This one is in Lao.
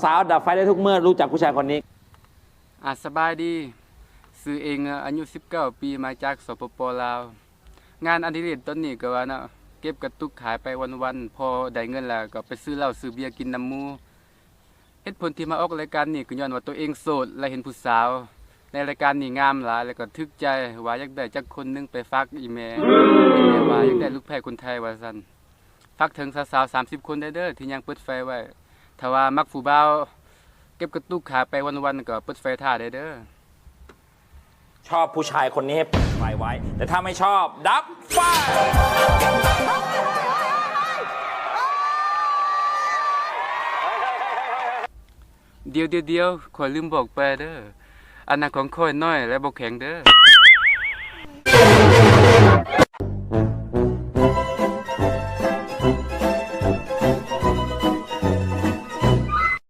ສາວໆ ດັບໄຟໄດ້ທຸກເມື່ອ ຮູ້ຈັກຜູ້ຊາຍຄົນນີ້. ອ່າ ສະບາຍດີ ຊື່ເອງ ອາຍຸສິບເກົ້າປີ ມາຈາກ ສປປ ລາວ. ງານອະດິເລກຕອນນີ້ກໍວ່າເນາະ ເກັບກະຕຸກຂາຍໄປວັນໆ ພໍໄດ້ເງິນແລ້ວກໍໄປຊື້ເຫຼົ້າຊື້ເບຍກິນນຳໝູ່. ເຫດຜົນທີ່ມາອອກລາຍການນີ້ກໍຍ້ອນວ່າຕົວເອງໂສດ ແລະ ເຫັນຜູ້ສາວໃນລາຍການນີ້ງາມຫຼາຍ ແລ້ວກໍຖືກໃຈ ວ່າຢາກໄດ້ຈັກຄົນໜຶ່ງໄປຝາກອີ່ແມ່ ອີ່ແມ່ວ່າຢາກໄດ້ລູກໃພ້ຄົນໄທວ່າຊັ້ນ. ຝາກເຖິງສາວໆ ສາມສິບຄົນແດ່ເດີ ທີ່ຍັງເປີດໄຟໄວ້. ຖ້າວ່າມັກຜູ້ບ່າວເກັບກະຕຸກຂາຍໄປວັນໆ ກໍເປີດໄຟຖ້າແດ່ເດີ. ชอบผู้ชายคนนี้ให้เปิดไฟไว้ แต่ถ้าไม่ชอบ ดับไฟ. ດຽວໆໆ ຂ້ອຍລືມບອກໄປເດີ ອັນນັ້ນຂອງຂ້ອຍນ້ອຍ ແລະ ບໍ່ແຂງເດີ.